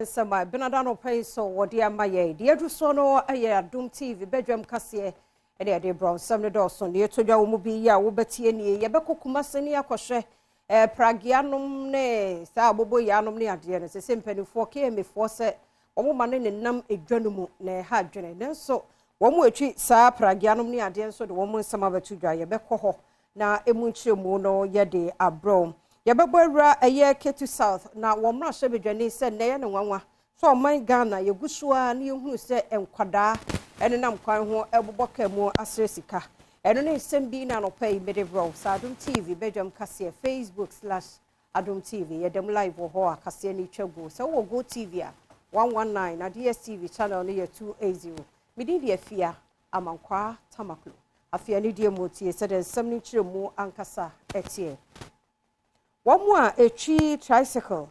Nsɛm a Benada no pɛn so wɔde ama yɛn deɛ adu soɔ no yɛ Adom TV badwam kaseɛ ɛne ɛde brɛ nsɛm no dɔɔso. Deɛ ɛtɔ dwa wɔ mu bi yi a wobɛtie nie: yɛbɛkɔ Kumase ne akɔhwɛ prageanom ne saa aboboyanom ne adeɛ no sɛ mpanimfoɔ KMAfoɔ sɛ wɔn ma no nenam edwa no mu na ɛha adwene, nanso wɔn mu atwi saa prageanom ne adeɛ nso de wɔn nsɛm abɛto dwa. Yɛbɛkɔ hɔ na emu nkyerɛmu no yɛde abrɛw. Yɛbɛbɔ awura ɛyɛ Ketu South na wɔn mmarahyɛbadwani sɛ nnɛ yɛ ne nwanwa so ɔman Ghana yɛgu so a ne yɛhunu sɛ nkwadaa ɛnenam kwan ho ɛbobɔ kaa mu asrɛ sika. Ɛno ne nsɛm bi na anɔpa yi mede brɛw. Sɛ Adom TV badwam kaseɛ, Facebook/Adom TV, yɛdam live wɔ hɔ a kaseɛ no twa gu. Sɛ wowɔ Go TV a 119 na DSTV channel no yɛ 280. Medin deɛ Afia Amankwaa Tamaklo. Afei ani deɛ mu tie sɛdeɛ nsɛm no nkyerɛ mu ankasa ɛteɛ. Wɔn a ɛtwi tricycle,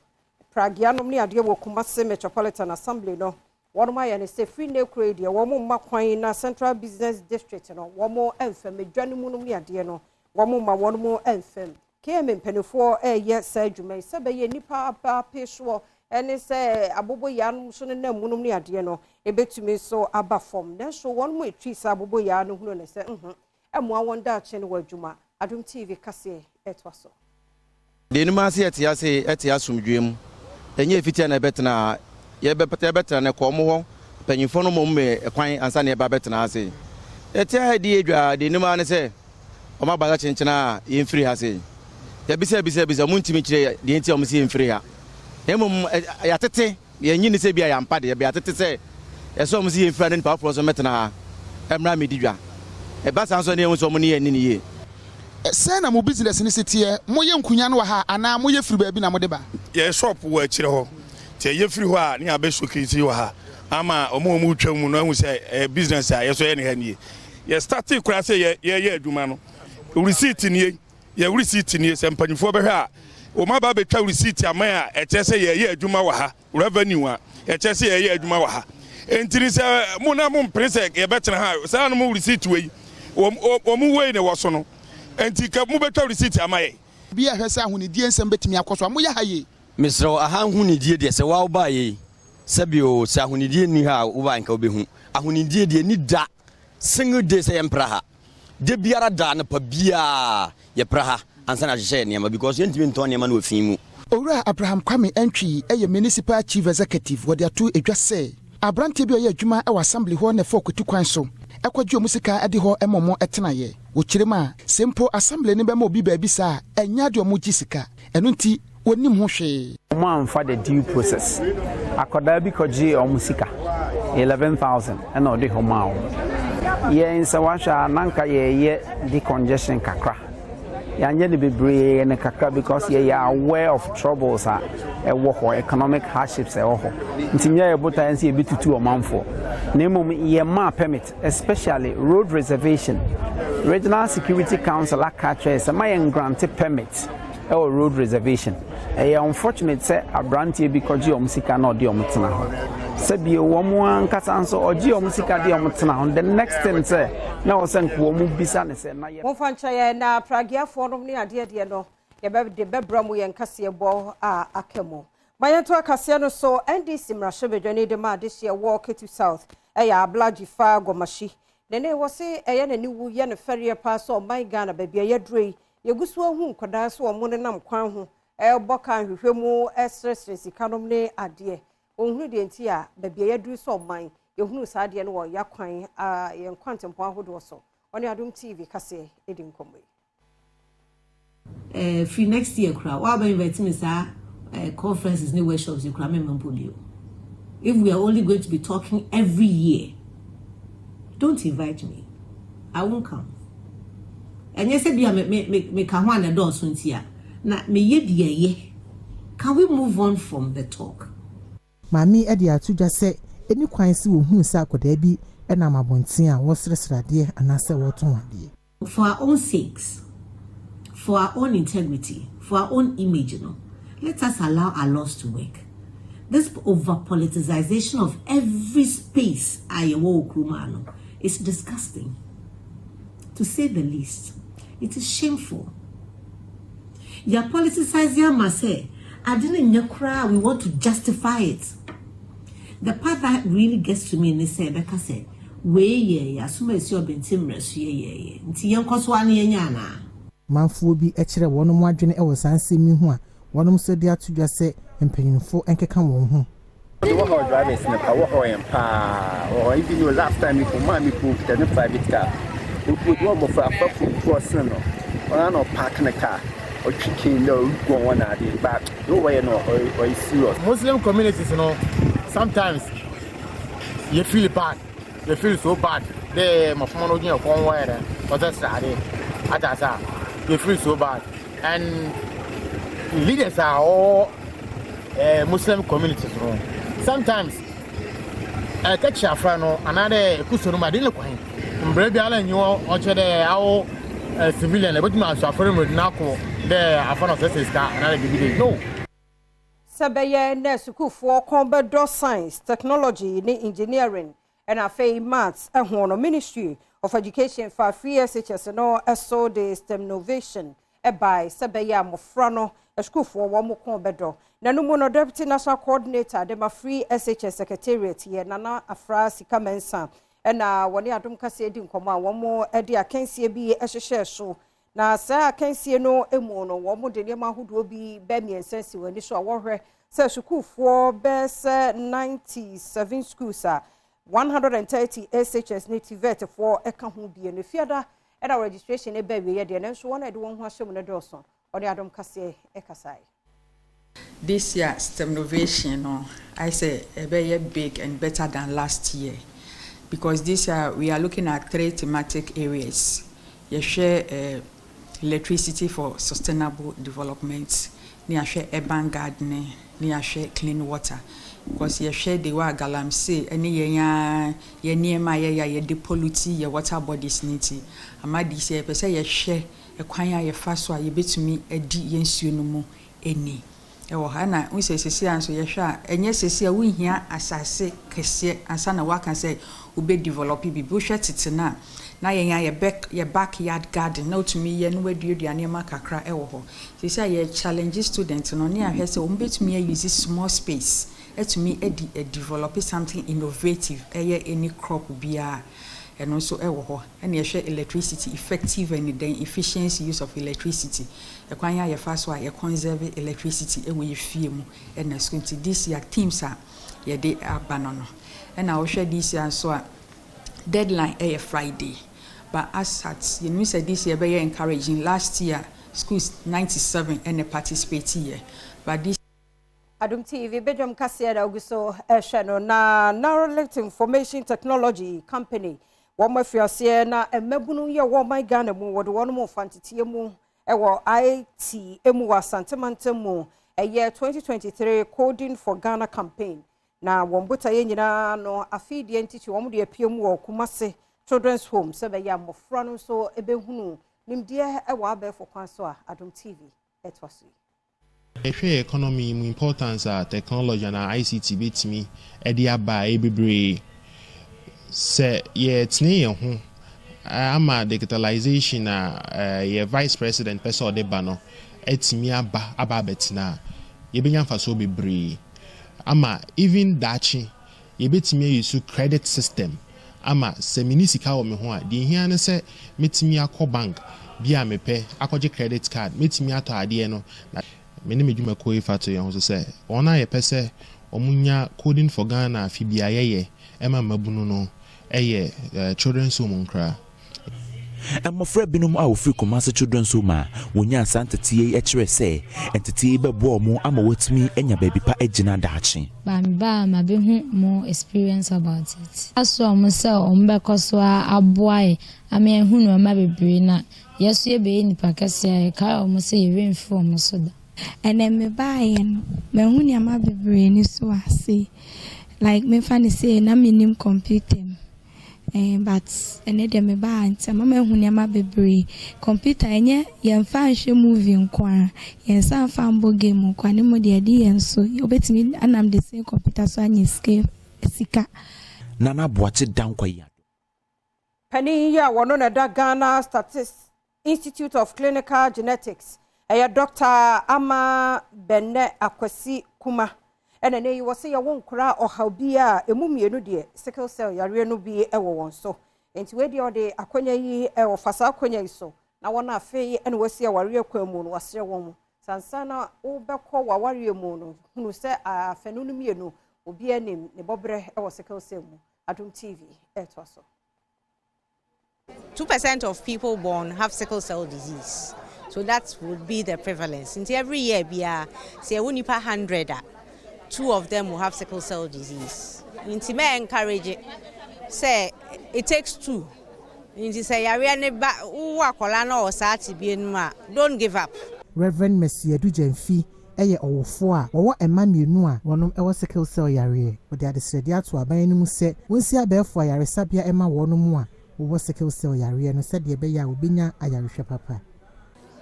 prageanom ne adeɛ wɔ Kumase Metropolitan Assembly no, wɔn ayɛ no sɛ firi ne kuro yi deɛ, wɔn mma kwan na Central Business District no wɔn mfam edwa no mu nom ne adeɛ no, wɔn mma wɔn mu mfam. KMA mpanimfoɔ ɛreyɛ saa adwuma yi sɛ bɛyɛ nnipa ape soɔ ɛne sɛ aboboyaa so no nam mu nom ne adeɛ no ebɛtumi nso aba fam, nanso wɔn mu etwi saa aboboyaa no hunu ne sɛ ɛmoa wɔn daakye no wɔ adwuma. Adom TV kaseɛ ɛtoa so. Deɛ enum ase yɛte ase, ɛte asomdwe mu. Ɛnyɛ efitia na ɛbɛtena a yɛbɛtena no kɔ ɔmo hɔ mpanyinfoɔ no mɔm ɛkwan ansa na yɛba bɛtena ase. Yɛte ha di edwa. Deɛ enum ne sɛ ɔmo aba kyenkyena a yɛmfiri ha se yɛbisa bisa bisa, ɔmo ntumi kyerɛ deɛ nti a ɔmo si yɛmfiri ha. Na mmom yɛatete yɛnyi ne sɛ bi a yɛampa deɛ bɛ yɛatete sɛ ɛsɛ ɔmo si yɛmfiri ha ne nipa foforɔ so mɛtena ha ɛmra mɛdi dwa. Ɛba saa nso ne yɛn nso ɔmo ne yɛn ni ne yie. Sɛn na mo business ne si teɛ? Moyɛ nkunya no wɔ ha anaa moyɛ firi baabi na mode ba? Yɛ shop wɔ akyire hɔ, nti ɛyɛ firi hɔ a ne yɛabɛ showcase wɔ ha ama ɔmo a ɔmo twa mu no ahu sɛ ɛyɛ business a yɛsɔ yɛ ne ha nie. Yɛ start koraa sɛ yɛyɛ adwuma no, receipt nie, yɛ receipt nie. Sɛ mpanyinfoɔ bɛhwɛ a, wɔn aba abɛtwa receipt aman a ɛkyerɛ sɛ yɛyɛ adwuma wɔ ha, revenue a ɛkyerɛ sɛ yɛyɛ adwuma wɔ ha. Nti ni sɛ mo na mo mpene sɛ yɛbɛtena ha saa no, mo receipt wei wɔn wei na ɛwɔ so no, nti ka mo bɛtwa receipt ama yɛ. Bi a hwɛ sɛ ahonidie nsɛm bɛtumi akɔ so a moyɛ ha yie. Mesrɛ wo, aha ahonidie deɛ, sɛ woa wobaa yei sɛbio sɛ ahonidie nni ha a wobaa nka wobɛhu ahonidie deɛ ni da single day sɛ yɛmpra ha. Da biara da anɔpa biaa yɛpra ha ansa na ahyehyɛ yɛ nneɛma, because yɛntumi ntɔn nneɛma no wɔ fi mu. Owura Abraham Kwame Antwi yɛ Municipal Chief Executive. Wɔde ato edwa sɛ aberanteɛ bi a ɔyɛ adwuma wɔ assembly hɔ na ɛfa ɔkwati kwan so ɛkɔgye ɔmo sika de hɔ ma ɔmo tenaeɛ. Wɔkyerɛ mu a, sɛ mpo assembly no bɛma obi baabi saa a, ɛnyɛ adeɛ ɔmo gye sika. Ɛno nti wɔnim ho hwee. Ɔmo amfa the due process. Akwadaa bi kɔgye ɔmo sika 11,000 ɛna ɔde hɔ maa wɔn. Yɛn sɛ wahwɛ a, nanka yɛyɛ decongestion kakra, yɛanyɛ no bebree, yɛyɛ no kakra because yɛyɛ aware of troubles a ɛwɔ hɔ, economic hardships ɛwɔ hɔ. Nti nyɛ yɛ botaeɛ sɛ yɛbɛtutu ɔmanfoɔ, na mmom yɛmaa permit, especially road reservation. Regional Security Council aka kyerɛ sɛ ma yɛn grant permit ɛwɔ road reservation. Ɛyɛ unfortunate sɛ aberanteɛ bi kɔgye ɔmo sika na ɔde ɔmo tena hɔ. Sɛbio wɔn ankasa nso ɔgye ɔmo sika de ɔmo tena hɔ. The next thing sɛ na wɔ sɛ nka wɔn bisa ne sɛ na yɛ. Momfa nkyɛ yɛn na pragiafoɔ nom ne adeɛ deɛ no yɛbɛde bɛbrɛ mu yɛn kaseɛ bɔ a aka mu. Ma yɛnto akaseɛ no so. NDC mmarahyɛbadwani de ma adehyeɛ wɔ Ketu South ɛyɛ Abla Dzifa Gomashie ne ne wɔ se ɛyɛ n'ani wu yɛ no fɛreɛ paa sɛ ɔman Ghana baabi a yɛduro yi, yɛgu so ahu nkwadaa so wɔn nenam kwan ho ɛrebɔ ka nhwehwɛ mu ɛsrɛsrɛ sika nom ne adeɛ. Ohunu deɛ nti a baabi a yɛduru sɛ ɔman yɛhunu saa adeɛ no wɔ yɛakwan a yɛn kwantempɔn ahodoɔ so. Ɔne Adom TV kaseɛ ɛdi nkɔmmɔ yi. Firi next year kora wa bɛ invite me saa conferences ne workshops kora me mpo bio. If we are only going to be talking every year, don't invite me, I won't come. Ɛnyɛ sɛ bi a me me me me ka ho a na ɛdɔɔso nti a na meyɛ deɛ ɛyɛ. Can we move on from the talk? Maame de ato dwa sɛ ɛni kwan sɛ wɔhunu sɛ akwadaa bi nam abɔnten a wɔresrɛsrɛ adeɛ anaasɛ wɔretɔn adeɛ. For our own sakes, for our own integrity, for our own image, let us allow our laws to work. This over politicization of every space a yɛwɔ kurom no is disgusting, to say the least. It is shameful. Yɛ politicize ama sɛ ade no nyɛ koraa, we want to justify it. The part that really gets to me ne sɛ ɛbɛka sɛ wei yɛɛyɛ asom a ɛsi ɔbɛnti mmerɛ so yɛyɛɛyɛ nti yɛnkɔ so a ne yɛnyɛ anaa? Manfoɔ bi kyerɛ wɔn adwene wɔ saa nsɛm yi ho a wɔn nso de ato dwa sɛ mpanyinfo nkeka wɔn ho. Wɔ hɔ drivers no pa wɔ hɔ yɛn paa wɔ hɔ. Even though last time mi ko maa mi ko kita ne private car otu otu wɔ mmɔfra afa fufuo ɔsen no ɔno na ɔpark ne car ɔtwi kin dɛ ɔgu wɔn na ade, but ne wɔyɛ no ɔyɛ serious. Muslim communities no, sometimes you feel bad, you feel so bad dɛ mmɔframma no gyina kɔn wɔ yɛrɛ ɔsɛ srade ata asa. You feel so bad, and leaders are all Muslim communities no, sometimes ɛkɛkye afra no anaadɛ ekuso no mu ade ne kwan mbere biara nyi hɔ ɔkyerɛ dɛ awo civilian ebetumi aso afɔre mu n'akɔ dɛ afa na ɔsɛsɛ sika anaadɛ bibi de no. Sɛ bɛyɛ na sukuufoɔ kɔn bɛdɔ science, technology ne engineering ɛna afei maths ɛho no, Ministry of Education fa free SHS no ɛso de STEMnovation ɛbae sɛ bɛyɛ a mmɔfra no, asukuufoɔ, wɔn kɔn bɛdɔ. Na no mu no, Deputy National Coordinator de ma Free SHS Secretariat yɛ Nana Afra Sika Mɛnsa ɛna wɔne Adom Kaseɛ di nkɔmɔ a wɔn de akansie bi hyehyɛ so. Na saa akansie no mu no, wɔn de nneɛma ahodoɔ bi bɛɛ mmiɛnsa si wɔn ani so a wɔrehwɛ sɛ sukuufoɔ bɛɛ sɛ 97 schools a 130 SHS ne TVET foɔ ɛka ho bie no. Fiada ɛna registration ne bɛɛ wieɛ deɛ, nanso wɔn a yɛde wɔn ho ahyɛ mu no dɔɔso. Ɔne Adom Kaseɛ ɛkasae. This year STEMnovation no, I say ɛbɛyɛ big and better than last year because this year we are looking at three thematic areas. Yɛhwɛ electricity for sustainable development, ne yɛahwɛ urban gardening, ne yɛahwɛ clean water, because yɛhwɛ de wa galamsey ɛne yɛn a yɛn nneɛma a yɛyɛ a yɛde pollute yɛ water bodies ne ti ama this year yɛpɛ sɛ yɛhwɛ ɛkwan a yɛfa so a yɛbɛtumi adi yɛn nsuo no mu ani ɛwɔ ha. Na n sɛ sisi a nso yɛhwɛ a, ɛnyɛ sisi a wohia asase kɛseɛ ansa na waka sɛ wobɛ develop biribi. Wohwɛ tete no a, na yɛn a yɛ backyard garden na wotumi yɛ na waduadua nneɛma kakra ɛwɔ hɔ. Sisi a yɛ challenge student no ne ahwɛ sɛ wɔn bɛtumi ause small space ɛtumi ɛdi develop something innovative, ɛyɛ any crop biara, ɛno nso ɛwɔ hɔ. Ɛna yɛhwɛ electricity effective and then efficiency use of electricity, ɛkwan a yɛfa so a yɛ conserve electricity ɛwɔ yɛ fie mu ɛna so. Nti this year themes a yɛde aba no, ɛna wohwɛ this year nso a, deadline ɛyɛ Friday, but as at yɛnim sɛ this year bɛyɛ encouraging. Last year schools 97 ɛna participate yɛ, but this Adom TV bedwam kaseɛ na ogu so ɛhwɛ no. Na Narolect Information Technology Company wɔn afiri aseɛ na mmabunu yɛ wɔn man Ghana mu wɔde wɔn mu mfanteteɛ mu ɛwɔ IT mu wɔ Asantemantam mu. Ɛyɛ 2023 Coding for Ghana campaign na wɔn botaeɛ nyinaa no, afei deɛ ntikyi wɔn de apue mu wɔ Kumase Children's Home sɛ bɛyɛ mmɔfra no nso ɛbɛhunu nimdeɛ ɛwɔ abɛɛfo kwan so a Adom TV ɛtoa so yi. Yɛhwɛ economy mu importance a technology anaa ICT bɛtumi de aba a, ɛyɛ bebree. Sɛ yɛtene yɛn ho ama digitalization a yɛ vice president pɛ sɛ ɔde ba no atumi aba abɛtena a, yɛbɛnya mfasoɔ bebree ama even daakye yɛbɛtumi ayi so credit system ama sɛ meni sika wɔ me ho a, deɛ hia ne sɛ mɛtumi akɔ bank bi a mepɛ akɔgye credit card, mɛtumi atɔ adeɛ no. Na me ne me dwumakuo yi fa to yɛn ho so sɛ wɔn a yɛpɛ sɛ wɔn nya Coding for Ghana afi bia yɛyɛ ɛma mmabunu no ɛyɛ children's home nkraa. Mmɔfra binom a wɔfiri Kumase Children's Home a wɔnyaa saa nteteɛ yi kyerɛ sɛ nteteɛ yi bɛboa wɔn ama wɔatumi anya baabi pa agyina daakye. Ba meba a mabɛhu more experience about it. Asɔ ɔmo sɛ ɔmo bɛkɔ so aboa yɛ ama yɛahu nneɛma bebree na yɛso yɛbɛyɛ nipa kɛseɛ a yɛkae ɔmo sɛ yɛwerɛ mfi ɔmo so da. Ɛnɛ mebaeɛ no, mahu nneɛma bebree ni so ase, like memfa ne sɛ na mennim computer mu but ɛnɛ deɛ mebaa nti ama mahu nneɛma bebree. Computer ɛnyɛ yɛmfa nhwɛ movie nko a, yɛnsa mfa mbɔ game nko a, ne mu deɛ ɛde yɛn so wobɛtumi anam the same computer so anya sika. Nana Aboakye Dankwa yi. Panin yi a wɔno na ɛda Ghana Statistics Institute of Clinical Genetics ɛyɛ Dr. Ama Bɛnɛ Akwasi Kuma. Ɛna ɛnnɛ yi wɔse yɛwo nkoraa ɔhaw bi a ɛmu mmienu deɛ sickle cell yareɛ no bi wɔ wɔn so. Enti wei deɛ ɔde akwanya yi ɔfa saa akwanya yi so na wɔn a afei na wɔasi awareɛ kwan mu no wasrɛ wɔn sɛ ansa na wobɛkɔ w'awareɛ mu no hunu sɛ afanu no mmienu obiara nim ne bɔberɛ wɔ sickle cell mu. Adom TV ɛretoa so. 2% of people born have sickle cell disease. So that would be the prevalence. Nti every year biara sɛ yɛwo nipa 100 a, two of them will have sickle cell disease. Nti mɛ encourage sɛ it takes two. Nti sɛ yareɛ ne ba wowɔ akwadaa na ɔwɔ saa tebea no mu a, don't give up. Rev. Mercy Adu Gyamfi yɛ ɔwofoɔ a wɔwɔ mma mmienu a wɔnom wɔ sickle cell yareɛ. Ɔde adesrɛdeɛ ato aban no mu sɛ wɔnsi abɛɛfo ayaresabea mma wɔnom a wɔwɔ sickle cell yareɛ no sɛdeɛ ɛbɛyɛ a wɔbɛnya ayarehwɛ papa.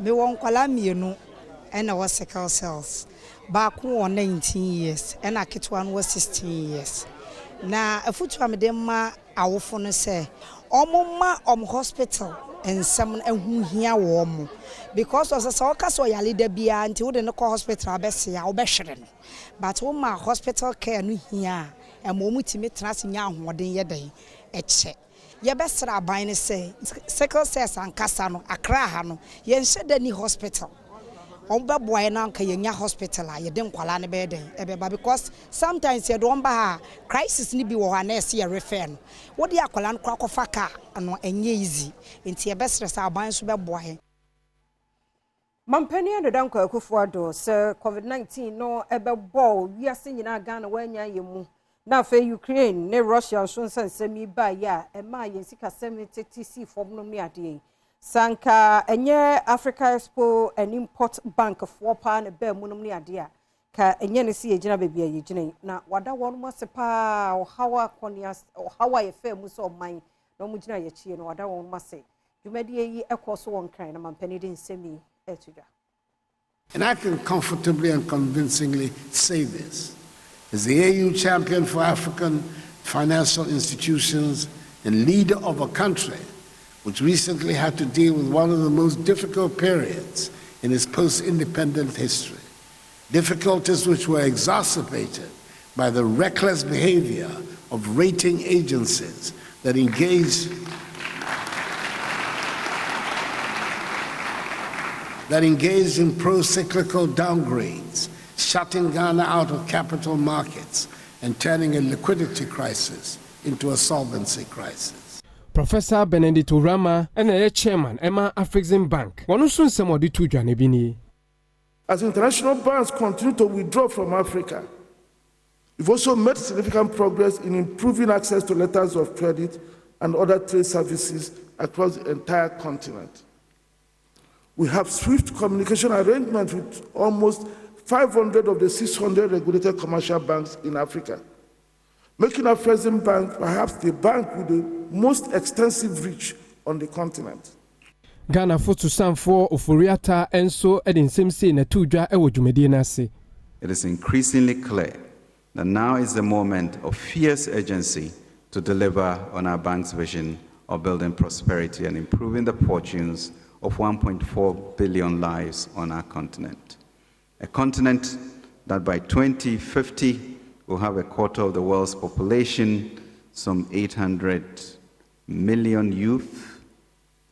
Mewɔ nkwadaa mmienu na ɛwɔ sickle cells. Baako wɔ 19 years ɛna ketewa no wɔ 16 years. Na afutuo a mede ma awofo no sɛ wɔmma wɔn hospital nsɛm no ho hia wɔn because ɔsɛ sɛ ɔka sɛ ɔyare da biara nti wode no kɔ hospital abɛsɛe a wobɛhwere no, but woma hospital care no hia a, ɛma wɔn tumi tena ase nya ahoɔden yɛ dɛn ɛkyɛ. Yɛbɛsrɛ aban no sɛ sickle cells ankasa no, Accra ha no, yɛnhyɛ da ni hospital. Wɔn bɛboa yɛn na anka yɛnya hospital a yɛde nkwadaa no bɛyɛ dɛn ɛbɛba, because sometimes yɛde wɔn ba ha a, crisis no bi wɔ hɔ a na ɛsɛ yɛ refer no. Wode akwadaa no kɔ akɔfa car no, ɛnyɛ easy, nti yɛbɛsrɛ sɛ aban nso bɛboa yɛn. Mampanin Addo Dankwa Akufo-Addo sɛ COVID-19 no ɛbɛbɔ wiase nyinaa, Ghana wanya yɛ mu, na afei Ukraine ne Russia nso nsɛnsɛm yi baeɛ a ɛmaa yɛn sikasɛm tete sii fam no ne adeɛ yi, sanka ɛnyɛ Africa Export and Import Bank foɔ paa na bɛɛ mu nom ne adeɛ a ka ɛnyɛ ne sɛ yɛgyina baabi a yɛgyina yi, na wada wɔn mu ase paa. Ɔhaw akɔnea ɔhaw a yɛfɛ mu sɛ ɔman na wɔn gyina yɛkyi no, wada wɔn mu ase. Dwumadie yi ɛkɔ so wɔ Nkran na mampanin de nsɛm yi ɛto dwa. And I can comfortably and convincingly say this. As the AU champion for African financial institutions and leader of a country which recently had to deal with one of the most difficult periods in its post independent history, difficulties which were exacerbated by the reckless behavior of rating agencies that engaged in pro-cyclical downgrades, shutting Ghana out of capital markets and turning a liquidity crisis into a solvency crisis. Professor Benedict Oramah ɛna ɛyɛ chairman ɛma Afrexim Bank. Wɔn nso nsɛm a ɔde to dwa no bi nie. As international banks continue to withdraw from Africa, we've also made significant progress in improving access to letters of credit and other trade services across the entire continent. We have swift communication arrangements with almost 500 of the 600 regulated commercial banks in Africa, making Afrexim Bank perhaps the bank with the most extensive reach on the continent. Ghana fotosanfoɔ Oforiata nso de nsɛm sei na ɛto dwa wɔ dwumadie no ase. It is increasingly clear that now is the moment of fierce urgency to deliver on our bank's vision of building prosperity and improving the fortunes of 1.4 billion lives on our continent. A continent that by 2050 will have a quarter of the world's population, some 800 million youth,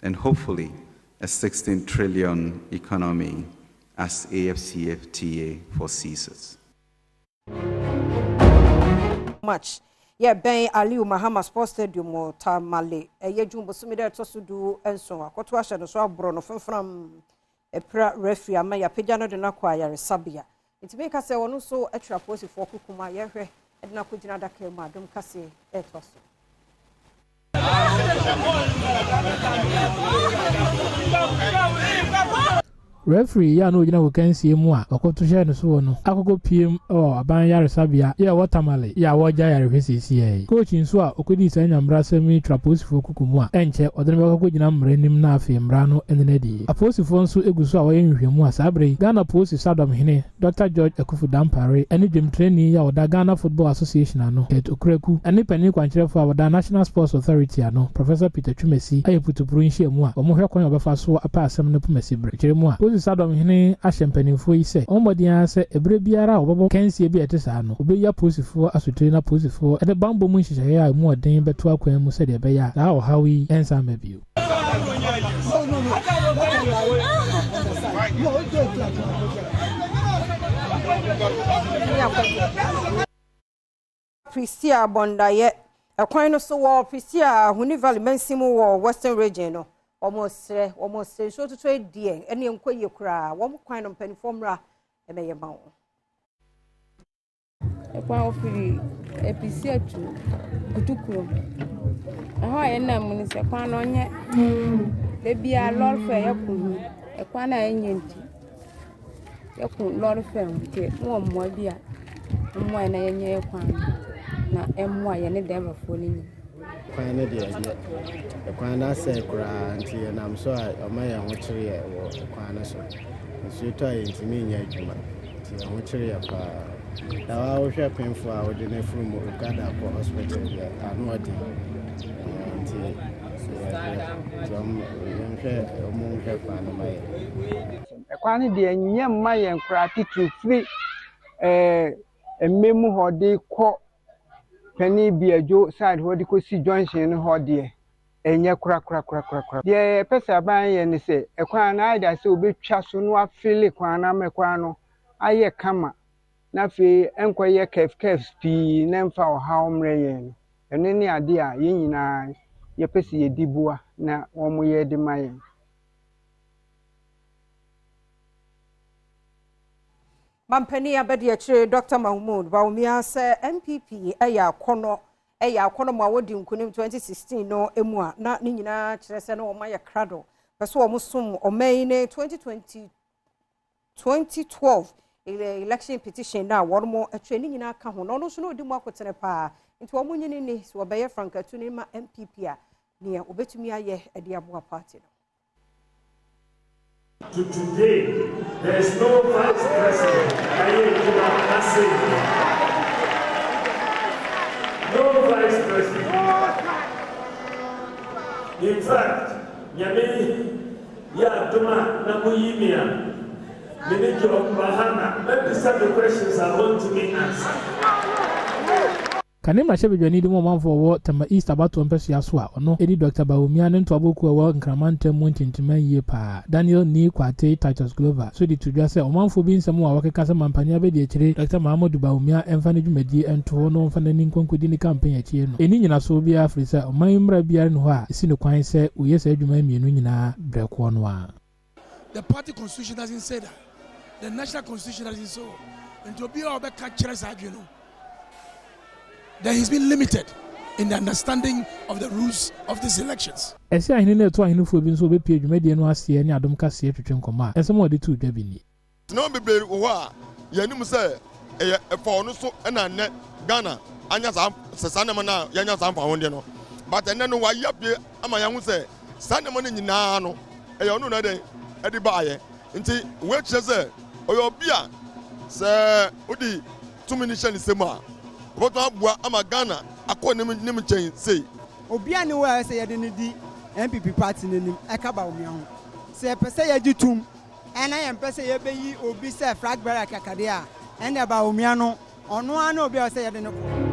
and hopefully a 16 trillion economy as AfCFTA foresees us. Match yɛbɛn Aliu Mahama Sports Stadium wɔ Tamale, ɛyɛ June bosome dɛ ɛtɔ so 17, akɔto ahyɛ no so aborɔ no fomfram ɛpira referee ama yɛapagya no de no akɔ ayaresabea. Nti meka sɛ ɔno nso atwa apolisifoɔ kukum a yɛhwɛ ɛde no akɔgyina adaka mu. Adom kaseɛ ɛtoa so. Referee yi a na ogyina agokansie mu a ɔkoto hyɛɛ no so wɔ no akɔkɔ piem wɔ aban yaresabea yi a ɛwɔ Tamale yi a wɔregye ayarehwɛ seesei yi. Coach nso a ɔkɔdii saa nyambrasɛm yi tra apolisifoɔ kuku mu a ɛnkyɛ ɔde no bɛkɔ akɔgyina mmara anim na afei mmara no ne no adi. Apolisifoɔ nso gu so a wɔyɛ nhwehwɛmu a saa berɛ yi Ghana Polisi Sadɔmhene Dr. George Akuffo Dampare ne dwamtirani a ɔda Ghana Football Association ano, Kurt Okraku, ne panin kwankyerɛfoɔ a wɔda National Sports Authority ano, Professor Peter Twumasi, ayɛ putupuru nhyiamu a wɔhwɛ kwan a wɔbɛfa so apɛ asɛm no pomasi berɛ. Kyerɛ mu a, polisifoɔ Sisa-Domhene ahyɛ mpanimfoɔ yi sɛ wɔmmɔ mmɔden ara sɛ ɛberɛ biara a wɔbɛbɔ kansie bi a ɛte saa no, wɔbɛyi apolisifoɔ asotire na apolisifoɔ de bammɔ mu nhyehyɛeɛ a ɛmu ɔden bɛto akwan mu sɛdeɛ ɛbɛyɛ a saa ɔhaw yi nsan mma bio. Prestea Bɔndayɛ kwan no so wɔ Prestea Huni Valley mansin mu wɔ Western Region no, wɔresrɛ wɔresrɛ nsuo totɔ yi deɛ ɛne nkɔ yie koraa wɔn kwan no mpanimfoɔ mmra ɛmɛyɛ ma wɔn. Ɛkwan ofiri Episia to Kutukurom. Ɛhɔ a yɛnam mu no sɛ kwan no ɔnyɛ da biara lɔre fɛ yɛko ho. Ɛkwan no a ɛnyɛ nti yɛko lɔre fɛ ho nti mowɔ mmoa bi a mommoa yɛn na yɛnyɛ yɛ kwan no na ɛmmoa yɛne dɛɛvafoɔ no nyinaa. Kwan no deɛ ɛnyɛ. Ɛkwan no asɛe koraa nti yɛnam so a ɔma yɛn ho kyere yɛ wɔ kwan no so. Nsuo tɔ a yɛntumi nyɛ adwuma nti yɛn ho kyere yɛ paa. Na wa wohwɛ pemfo a wode no afiri mu Okada kɔ hospital deɛ ano ɔden. Nti yɛhwɛ nti yɛnhwɛ ɔmo nhwɛ kwan no ma yɛn. Ɛkwan no deɛ ɛnyɛ mma yɛn koraa titiriw firi ɛɛ mmɛ mu hɔ de kɔ Panin Biadwo side hɔ de kɔsi junction no hɔ deɛ, ɛnyɛ korakorakorakorakora. Deɛ yɛpɛ sɛ aban yɛ ne sɛ, ɛkwan no either sɛ wɔbɛtwa so na wɔafele kwan no ama kwan no ayɛ kama na afei ɛnkɔyɛ curve curves pii na ɛmfa ɔhaw mmrɛ yɛn no, ɛno ne adeɛ a yɛn nyinaa yɛpɛ sɛ yɛdi boa na wɔyɛ de ma yɛn. Mampanin abadiakyire Dr. Mahmood Bawumia sɛ NPP yɛ akɔnɔ yɛ akɔnɔ ma wɔdi nkunim 2016 no mu a na ne nyinaa kyerɛ sɛ na wɔn ayɛ krado pɛ sɛ wɔn som ɔman yi ne 2020 2012 election petition na wɔn mo atwa ne nyinaa ka ho na ɔno nso na ɔdi mu akotene paa nti wɔn nyini ni sɛ wɔbɛyɛ frankatuni ma NPP a nea wɔbɛtumi ayɛ de aboa party no. To today, there is no vice president. No vice president. In fact, Nyame yɛ adom a na moyi me a, me ne John Mahama mɛbisa me questions a ɔntumi ansa. Kane mmarahyɛbadwani de ma ɔmanfo a wɔwɔ Tema East abatoɔ mpɛsoa so a ɔno di Dɔkta Bawumia ne ntoabɔ kuo a ɛwɔ Nkran mantam mu ntintiman yie paa, Daniel Nii Kwartei Titus Glover, nso de to dwa sɛ ɔmanfoɔ bi nsɛm a wɔkeka sɛ mampanin abadiakyire Dɔkta Mahamudu Bawumia mfa ne dwumadie nto hɔ na ɔmfa n'ani nkɔ nkɔdi ne campaign akyie no ɛnni nyinasoɔ biara firi sɛ ɔman yi mmara biara nni hɔ a ɛsi no kwan sɛ ɔyɛ saa adwuma yi mmienu nyinaa berɛ koɔ no ara. The party constitution doesn't say that. The national constitution doesn't so. Nti obiara a ɔbɛka kyerɛ saa adwene no, then he's been limited in the understanding of the rules of these elections. Ɛsɛ ahene no ɛto ahenefoɔ bi nso wɔbɛpue dwumadie no aseɛ ne adom kaseɛ twetwe nkɔmmɔ a nsɛm a wɔde too dwa bi nie. Nneɛma bebree wɔ hɔ a yɛnim sɛ ɛyɛ ɛfa ɔno so na nnɛ Ghana anya saa sɛ saa nneɛma no a yɛanya saa mfahodeɛ no but ɛnnɛ no wayɛ abie ama yɛahu sɛ saa nneɛma no nyinaa no ɛyɛ ɔno na ɛdɛn ɛde baayɛ nti wei kyerɛ sɛ ɔyɛ obi a sɛ wode tumi no hyɛ ne nsam a ɔbɛtumi aboa ama Ghana akɔ nim nim nkyɛn sei. Obiara nni hɔ a ɛsɛ sɛ yɛde no di NPP party no anim ɛka Bawumia ho. Sɛ yɛpɛ sɛ yɛgye tom na yɛmpɛ sɛ yɛbɛyi obi sɛ flag bearer kɛkɛ deɛ a, ɛnneɛ Bawumia no, ɔno ara ne obi a ɛsɛ sɛ yɛde no kɔ.